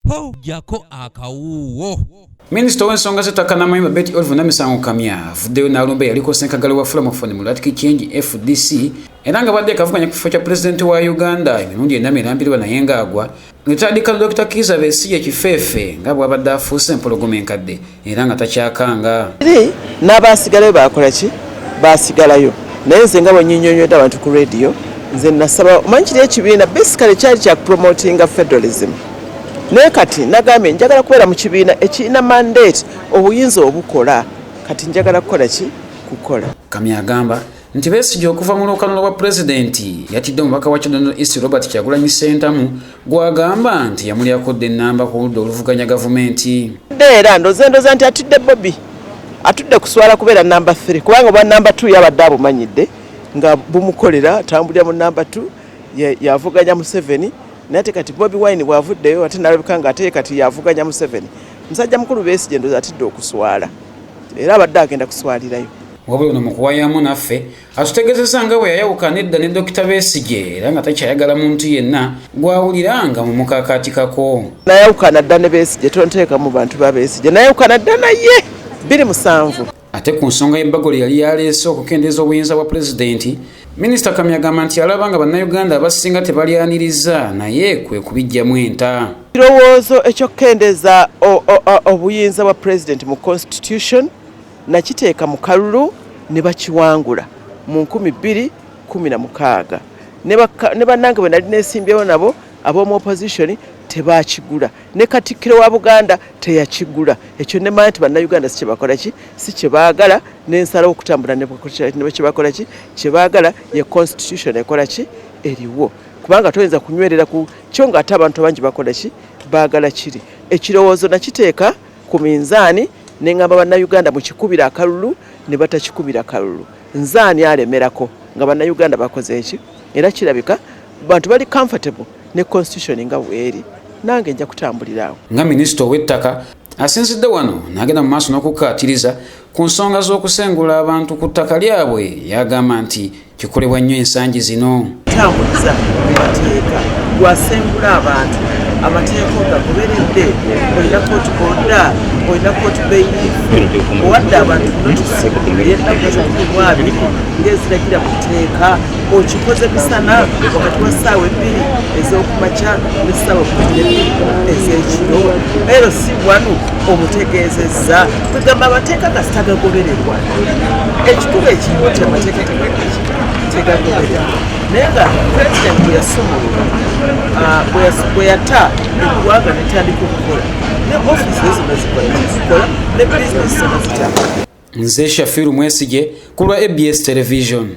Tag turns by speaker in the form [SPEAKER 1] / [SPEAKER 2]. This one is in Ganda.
[SPEAKER 1] Ho, akawuuwo.
[SPEAKER 2] Minisita ow'ensonga z'ettaka n'amayumba Betty Olive Namisango Kamya avuddeyo n'alumba eyaliko ssenkagale wa Gramophone mu Democratic Change FDC era nga badde kavuganya ku kifo kya pulezidenti wa Uganda emirundi ena mirambirwa naye ng'agwa netandika Dr. Kizza Besigye Kifeefe nga bw'abadde afuuse empologoma enkadde era nga takyakanga.
[SPEAKER 3] N'abaasigalayo baakola ki? Baasigalayo. Naye nze nga bwe nnyinnyonnyodde abantu ku radio, nze nasaba, omanyi kiri ekibiina basically kyali kya promotinga federalism, naye kati nagambye njagala kubeera mu kibiina ekirina mandate, obuyinza obukola. Kati njagala kukola ki? Kukola.
[SPEAKER 2] Kamya agamba nti Besigye okuva mu lwokano lwa pulezidenti yatidde omubaka wa Kyadondo East Robert Kyagulanyi Ssentamu gw'agamba nti yamulyako dda ennamba ku ludda oluvuganya gavumenti.
[SPEAKER 3] Era ndoza nti atidde Bobi, atudde kuswala kubeera namba 3, kubanga obwa namba 2 yabadde abumanyidde nga bumukolera, atambulira mu namba 2, yavuganya Museveni. Naye ate kati Bobi Wine bw'avuddeyo ate nalabika nga ate kati yavuganya Museveni. Musajja mukulu Besigye ndoza atidde okuswala, era abadde agenda kuswalirayo.
[SPEAKER 2] Wabula ono mu kuwayamu naffe atutegeezezza nga bwe yayawukana edda ne Dr. Besigye era nga takyayagala muntu yenna gw'awulira nga mumukakaatikako.
[SPEAKER 3] Nayawukana dda ne Besigye, tonteeka mu bantu ba Besigye, nayawukana dda naye 2007.
[SPEAKER 2] Ate ku nsonga y'ebbago lye yali yaleese okukendeeza obuyinza bwa pulezidenti, Minisita Kamya agamba nti alaba nga Bannayuganda abasinga tebalyaniriza, naye kwe kubiggyamu enta.
[SPEAKER 3] Ekirowoozo ekyokukendeeza obuyinza bwa pulezidenti mu constitution nakiteeka mu kalulu ne bakiwangula mu 2016. Ne bannange bwe nali neesimbyewo nabo ab'omu opposition tebakigula, ne Katikkiro wa Buganda teyakigula. Ekyo ne manya nti Bannayuganda si kyebakola ki, si kyebaagala, n'ensalawo okutambula ne kyebakola ki, kyebaagala ye constitution ekola ki, eriwo, kubanga toyinza kunywerera ku kyo ng'ate abantu abangi bakola ki, baagala kiri. Ekirowoozo nakiteeka ku minzaani ne ŋŋamba Bannayuganda mukikubira akalulu, ne batakikubira kalulu. Nzaani alemerako nga Bannayuganda bakoze eki? Era kirabika bantu bali comfortable ne constitution nga bweri, nange nja kutambulira awo.
[SPEAKER 2] Nga minisita ow'ettaka asinzidde wano n'agenda mu maaso n'okukkaatiriza ku nsonga z'okusengula abantu ku ttaka lyabwe, yagamba nti kikolebwa nnyo ensangi zino.
[SPEAKER 3] Tambuliza mu mateeka, gwasengula abantu, amateeka ogagoberedde, olina court order, olina court bailiff, owadde abantu notice ey'ennaku 20 ng'eziragira mu tteeka, okikoze misana wakati wa ssaawa 2 ez'okumakya n'essaawa 12 ez'ekiro, ero si wano omutegeezezza. Kwegamba amateeka gasita gagobererwa. Ekikulu ekiriwo nti amateeka tegagobererwa, naye nga pulezidenti bwe yasumulula, bwe yata eggwanga netandika okukola, ne ofiisi zonna zikola zikola, ne bizinesi zonna zitambula.
[SPEAKER 2] Nze Shafiru Mwesigye ku lwa ABS Television.